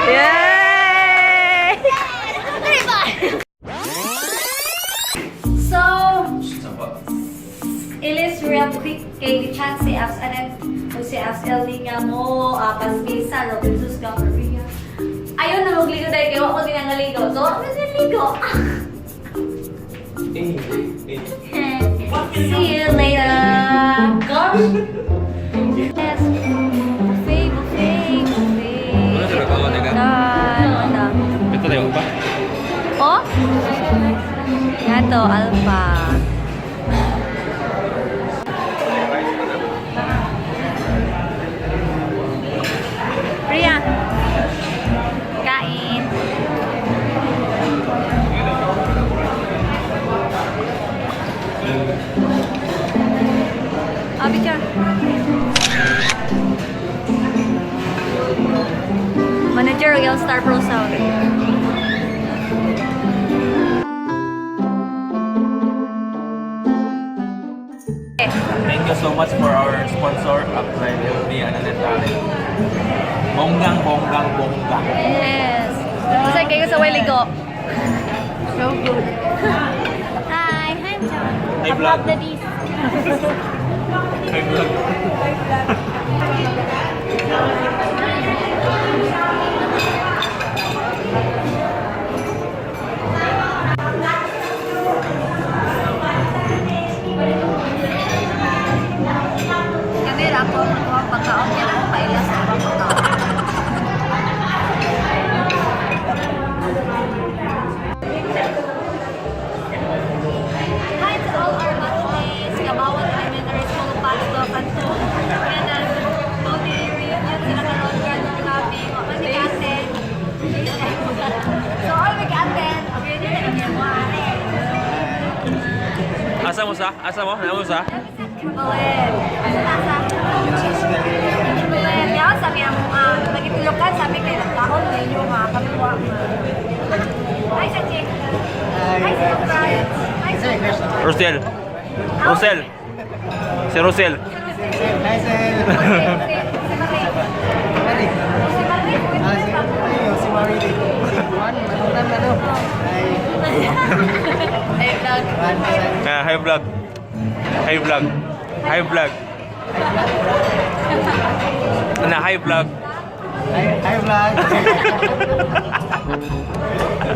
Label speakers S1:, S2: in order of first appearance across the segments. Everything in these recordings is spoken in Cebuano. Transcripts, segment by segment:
S1: Yay! So, Ilis real quick kay chat si Apps Anet o si Apps LD nga mo Pasmisa, Robinson Maria. Ayaw na magligo dahil kay wa ko dinangaligo. So, ako na ligo. See you later. Gosh. Yes. Buffet, buffet, buffet. Done.
S2: Ito tayo pa?
S1: Oh? Yato, Alpha. Priya. Kain. Abi ka. Manager, yung Star Pro Sound.
S2: Thank you so much for our sponsor, Upline LB Analetare. Bonggang, bonggang, bongga.
S1: Yes. Basta kayo sa Weligo.
S3: So good.
S1: Hi, hi, John.
S2: Hi, vlog. Hi, vlog.
S1: Kami ako ang pagkaon niya lang paila sa ibang pagkaon. Hi to all our batchmates, Kabawan Elementary School, Pasto, Kanto. And multi reunion sila karon karon kami. Wa man ni ka-attend. So all we ka-attend, reunion na kami mo ate.
S2: Asa mo sa? Asa mo? Ano mo sa?
S1: Kabawen. Asa nasa? Kabawen. Yaw, sabi ang nagitulokan, sabi kay nagkaon na inyo nga kami wa. Hi, Chachi. Hi, Sir Brian. Hi, Sir.
S2: Rosel. Rosel. Si Rosel.
S4: Hi, Sel.
S1: Si Marie.
S4: Mari.
S1: Si Marie.
S4: Ah, si, ayun, si Marie. Si Juan, manunan na no. Ay,
S3: Ay, vlog.
S4: Juan, Sel.
S2: Ah, hi vlog. Hi vlog. Hi vlog. Na hi vlog.
S4: Hi, hi, vlog.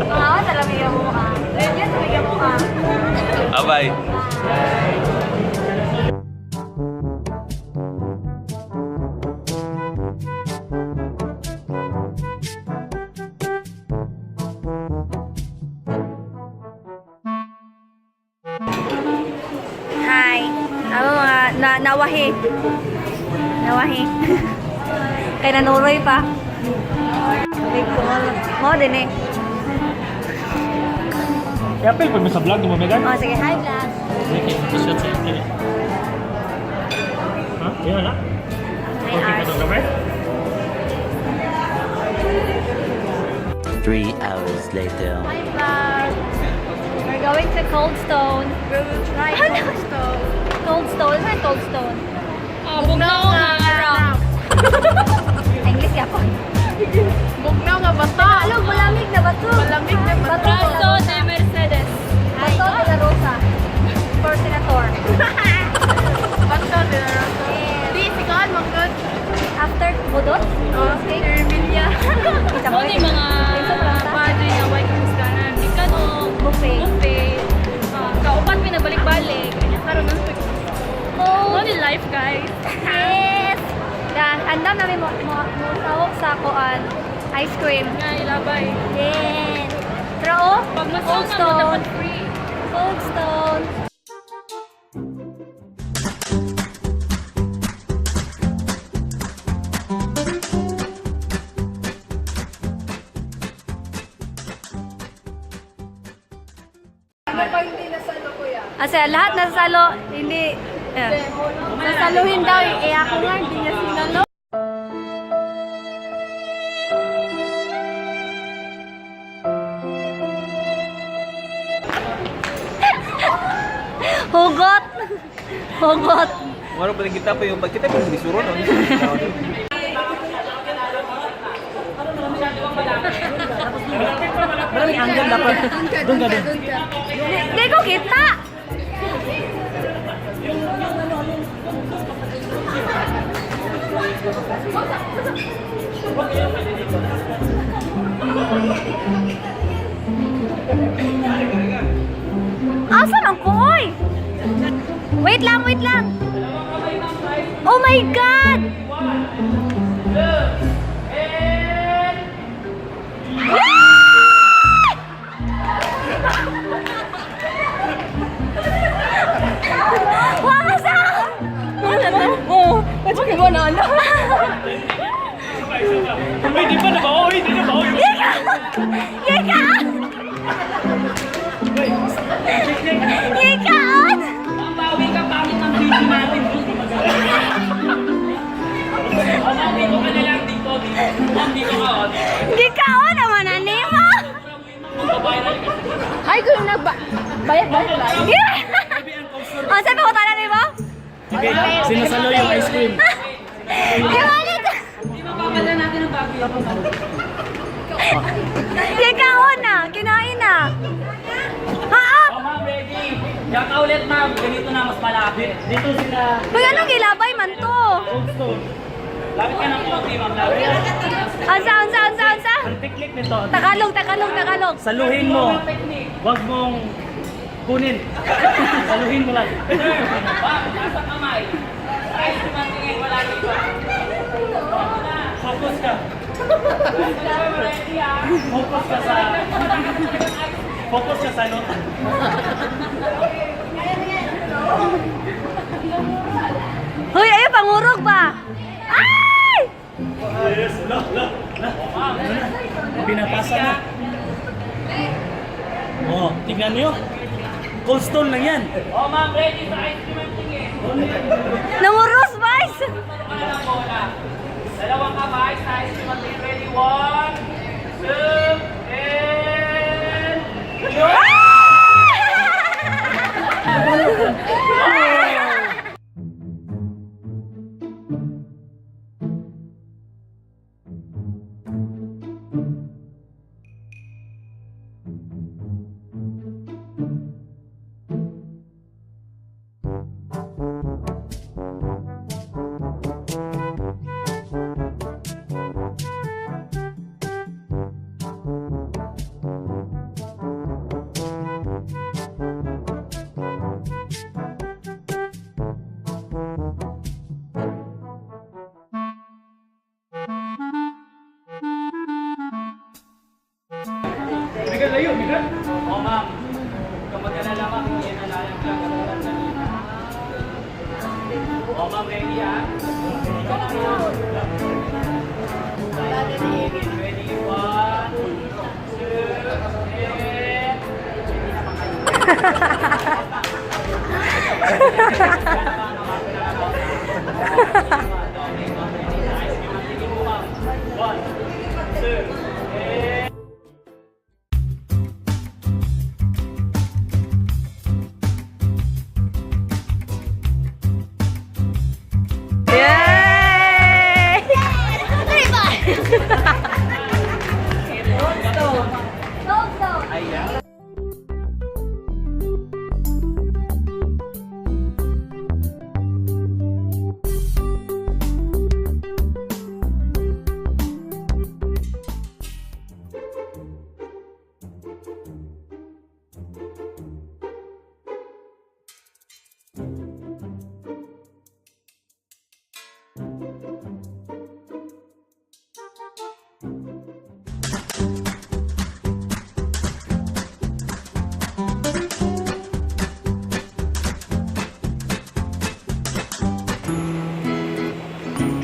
S1: Mga talaga mo ah. Ayun, talaga mo ah.
S2: Bye-bye.
S1: Hi. Ano mga na, nawahi. Nawahi. Kay nanuroy pa. Big call. Mo din eh.
S5: Kaya pag mo sa vlog mo, Megan?
S1: Oh, sige. Hi, vlog.
S5: Okay, shot sa inyo. Ha? Yan na?
S1: Hi,
S5: Okay,
S1: Ars.
S5: photographer?
S6: 3 hours later.
S1: Hi, vlog. We're going to Cold Stone.
S3: We will try Cold Stone.
S1: Cold Stone. Ano yung Cold Stone?
S3: Oh, bugnaw nga rock.
S1: English yapon.
S3: Bugnaw nga bato.
S1: Tagalog, malamig na bato.
S3: Malamig na bato.
S1: Bato
S3: de Mercedes.
S1: Bato de la Rosa. For Senator.
S3: Bato de la Rosa. Di, si Kuan, manggod.
S1: After Budot?
S3: Oh, si Ermilia.
S1: Mo
S7: Mo ni mga badoy nga way kamustanan. Gikan og
S1: Buffet.
S7: buffet. Ah, kaupat mi nagbalik-balik. Kanya karon nang
S1: Cold
S7: Mo ni life, guys.
S1: Yes! Dan, andam namin mo sawok sa kuan ice cream.
S7: Nga ilabay.
S1: Yes! Pero oh,
S7: Pag
S1: Cold
S7: masama mo
S1: Stone.
S7: dapat free.
S1: Cold Stone.
S3: Ano pa hindi nasalo, kuya?
S1: Asa, lahat nasa salo, hindi. Eh.
S3: Nasaluhin daw eh. Eh, ako nga, hindi niya sinalo.
S1: Hugot! Hugot!
S2: Maro pa kita pa yung kita pa yung bisuro no.
S5: Maraming angle dapat. Doon ka doon.
S1: Di ko kita! Asa man ko, oy? Wait lang, wait lang. Oh my God! Ah! Wala sa! Wala na? Oo.
S3: Ba't mo na ano?
S5: Uy, di pa na ba? Uy, di na ba? Uy,
S1: Yeka! Yeka! Yeka!
S5: Bawi ka, pangit ang video natin. Ma'am, dito ka na lang dito. Dito. Ma'am, dito ka. Oh, dito.
S1: Gikaon naman na nimo!
S5: Magbabiral ka.
S3: Ay, kung nagba... Bayad ba?
S1: Yeah! Oh, sabi ko tala nimo?
S5: Okay, sinasalo yung ice cream.
S1: Iwalit!
S7: Di mapapala natin ang bago yun.
S1: Gikaon na! Kinain na! Ha?
S7: Oh, ma'am, ready? Diyan ka ulit, ma'am. Ganito na, mas malapit.
S5: Dito sila.
S1: Uy, anong gilabay man to?
S5: Cold stone.
S7: Lapit ka ng konti, ma'am. Lapit.
S1: Ansa, ansa, ansa, ansa?
S5: Ang teknik nito,
S1: Tagalog, Tagalog, Tagalog.
S5: saluhin mo. Huwag mong kunin. Saluhin mo lang.
S7: Sir, ma'am, nasa kamay. Sa ice cream ang tingin, wala dito.
S5: Focus ka.
S7: Ready, ah.
S5: Focus ka sa nota.
S1: Hoy, ayaw, pangurog ba? Ay!
S5: Yes, la, la, la. Pinapasa na. Oh, tignan niyo. Cold stone lang yan.
S7: Oh, ma'am, ready sa ice cream ang tingin.
S1: Nanguros, boys!
S7: Ano ka na ng bola? Dalawang kamay sa ice cream ang tingin. Ready? One, two, and...
S5: Bigat layo, bigat.
S7: Oh, ma'am. Huwag kang mag-alala, ma'am. Hindi yan nalalaglag. Ang ulan kanina. Oh, ma'am, ready, ah? Dito na, ma'am. Ready, one, two, and...
S1: Yay! Three, five! Gold stone.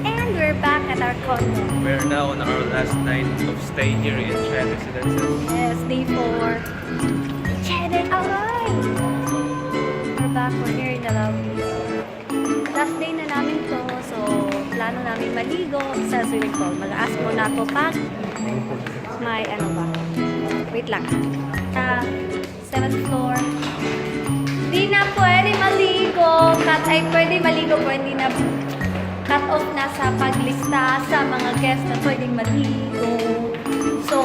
S1: And we're back at our condo.
S2: We're now on our last night of stay here in Chen Residences.
S1: Yes, day 4. Cheddar alive! We're back. We're here in the lobby. Last day na namin to. So, plano namin maligo sa swimming pool. Mag-ask muna ako pag may ano ba. Wait lang. Sa 7th floor. Di na pwede maligo. Cut ay pwede maligo, pwede na cut off na sa paglista sa mga guest na pwedeng maligo. So,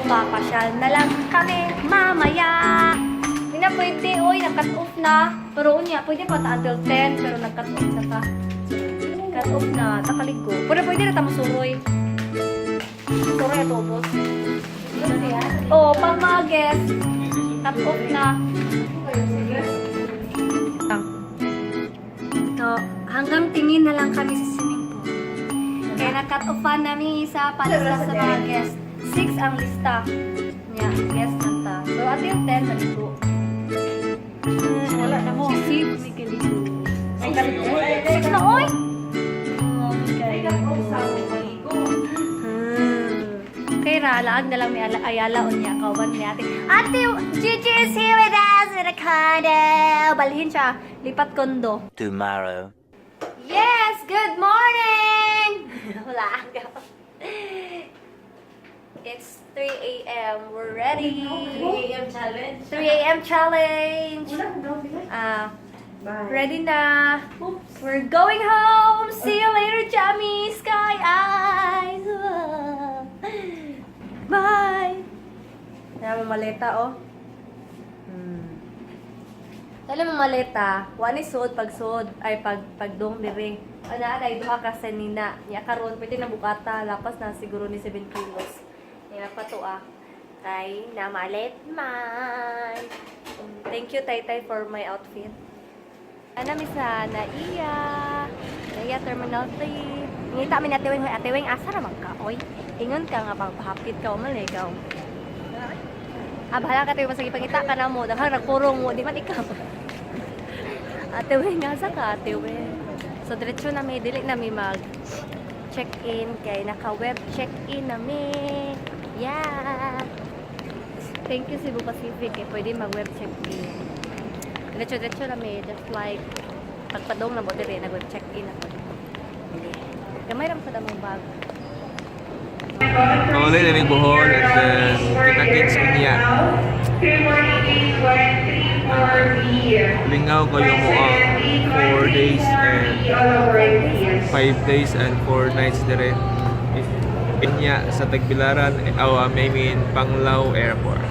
S1: papasyal na lang kami mamaya. Hindi na pwede, oy, nag-cut off na. Pero unya, pwede pa ta until 10, pero nag-cut off na ta. Cut off na, takaligo. Pero pwede na ta masuroy. Suroy at ubos. Oo, pag mga guest, cut off na. So, hanggang tingin na lang kami sa swimming pool. Kaya na-cut offan namin isa palista sa mga guest. 6 ang lista niya, guest na ta. So, until 10, maligo.
S3: Wala na mo.
S1: Si Sib, may kaligo. 6 na, oy! Oh, may kaligo. Kay Ralaag na lang may Ayala o niya, kawan ni ate. Ate, Gigi is here with us in a condo. Balhin siya, lipat kondo.
S6: Tomorrow.
S1: Yes, good morning! Wala ka. It's 3 a.m. We're ready. 3 a.m. challenge. 3 a.m. challenge. Ah, ready na. We're going home. See you later, Jamie. Sky Eyes. Bye. Kaya mo maleta, oh. Dali mo maleta, wani sud pag sud ay pag pagdong dire. Ana ay duha ka sa nina. Nya karon pwede na bukata lapas na siguro ni 7 kilos. Nya pa to ah. Kay namalit man. Thank you Taytay for my outfit. Ana mi sa Naiya. Naiya Terminal 3. Ngita mi ni Ate Weng, "Hoy, Ate Weng, asa ra man ka oy? Ingon ka nga pagpahapit ka o maligaw." Ah, bahala ka tayo masagi pangita ka na mo. Daghang nagpurong mo, di man ikaw. Ate Weng, asa ka, Ate Weng? So, diretso na mi, dili na mi mag check-in kay naka-web check-in na mi. Yeah! Thank you Cebu Pacific eh, pwede mag-web check-in. Diretso-diretso na mi, just like pagpadong na mo dire, nag-web check-in ako. Gamay ra man sa damong bag.
S2: Pauli na may Bohol and then kita kits unya. Lingaw ko yung ang 4 days and 5 days and 4 nights dire. Unya sa Tagbilaran, oh, I mean Panglao Airport.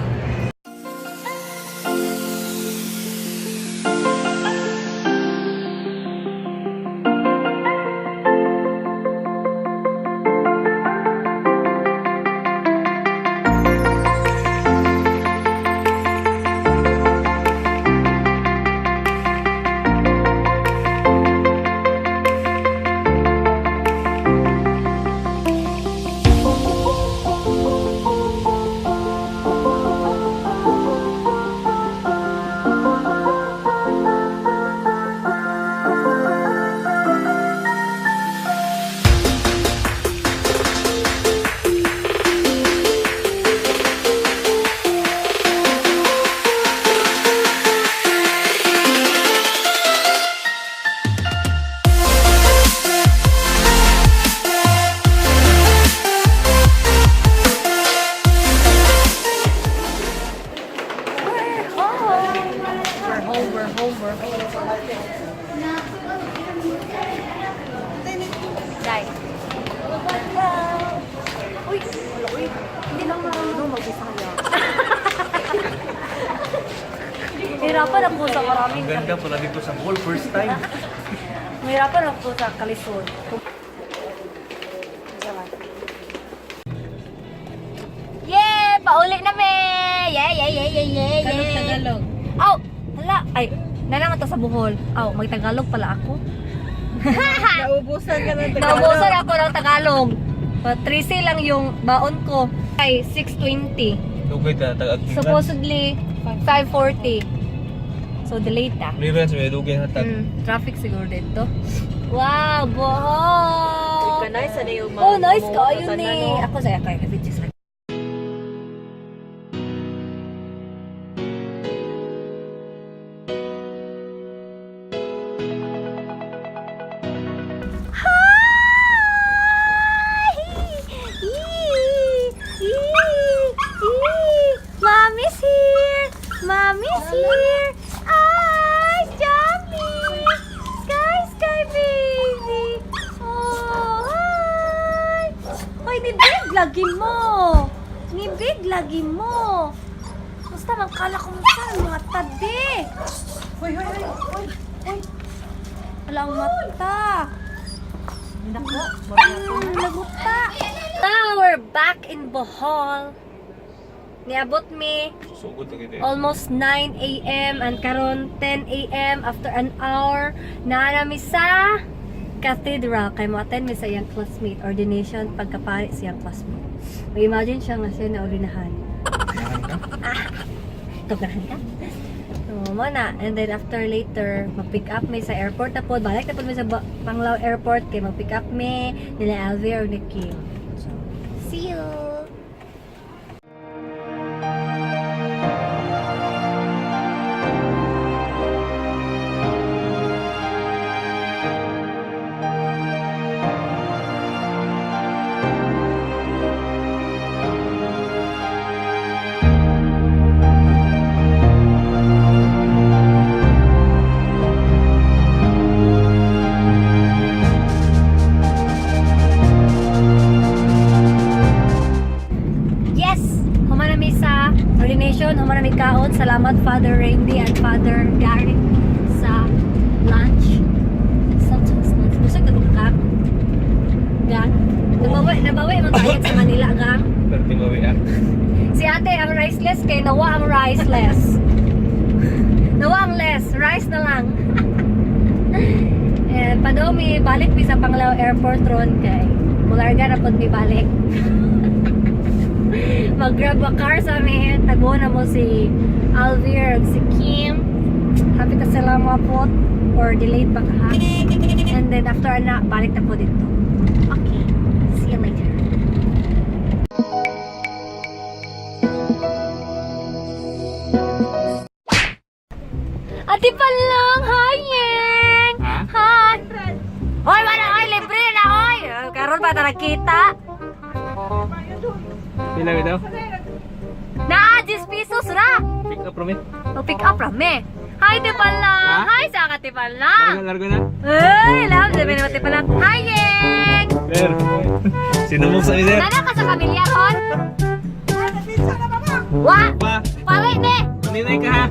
S1: We're home!
S3: We're home, we're home, we're home.
S1: Dai. Uy, wala, uy. Hindi lang marunong mag-Bisaya. Hirapan ako sa maraming
S2: Ang ganda pala dito sa Bohol, first time.
S1: Mahirapan ako sa kalisod. Yeah! Pauli na me! Yeah, yeah, yeah, yeah, yeah, yeah.
S3: Tagalog.
S1: Aw! Hala! Ay, nalaman to sa Bohol. Aw, magtagalog pala ako.
S3: Naubusan ka ng Tagalog.
S1: Naubusan ako ng Tagalog. 3C lang yung baon ko. Ay, 6:20.
S2: Dugay ta tag
S1: Supposedly, 5:40. So, delayed ta.
S2: Clearance may dugay hatag.
S1: Traffic siguro dito. Wow, Bohol!
S3: Nice, ano yung
S1: Oh, nice ka. Ayun eh. Ako saya kaya videos lang. Hi! Yee! Yee! Yee! Mommy's here! Mommy's here! Ay, Jamie! lagi mo. Nibig lagi mo. Basta mangkala ko mo sa mga tabi.
S3: Hoy, hoy, hoy! Hoy! Hoy!
S1: Wala ang mata.
S3: Nako!
S1: Laguta. Now we're back in Bohol. Niabot mi
S2: Susugod na kita.
S1: almost 9 a.m. and karon 10 a.m. after an hour naa nami sa cathedral kay mo attend mi sa iyang classmate ordination pagkapari sa iyang classmate. May imagine siya nga siya na ordinahan. Ah, ganahan ka? So, mo na. And then after later, mag-pick up mi sa airport na po. Balik na po mi sa Panglao Airport kay mag-pick up mi nila Alvie or ni Kim. So, see you! Yes! Human na mi sa ordination, human na mi kaon. Salamat Father Randy and Father Gary sa lunch. Sa lunch. Busog na ba ka? Gang? Nabawi man tayo sa Manila, gang.
S2: Perting bawi ah.
S1: Si ate ang riceless kay nawa ang riceless. Nawa ang less, rice na lang. Eh, padomi, balik mi sa Panglao Airport ron kay mularga na pod mi balik. Mag-grab a car sa amin. Tagbo na mo si Alvir ug si Kim. Happy ta sila mga or delayed ba ka ha? And then after ana, balik na po dito. Okay. See you later. Ate Palang, hi, Yeng!
S2: Ha?
S1: Hi! Hoy, wala, hoy, libre na, hoy! Karon pa ta nagkita?
S2: Pila daw?
S1: Na, 10 pesos ra!
S2: Pick up from it.
S1: O, pick up ra, me. Hi, Ate Palang!
S2: Ha?
S1: Hi sa Ate Palang!
S2: Largo, largo na.
S1: Ay, love, sabi naman Ate Palang. Hi, Yeng!
S2: Sir. Sinumok sa sir.
S1: Nana ka sa pamilya ron? Wa!
S2: Pa.
S1: Pawi, ne!
S2: Maninay ka ha.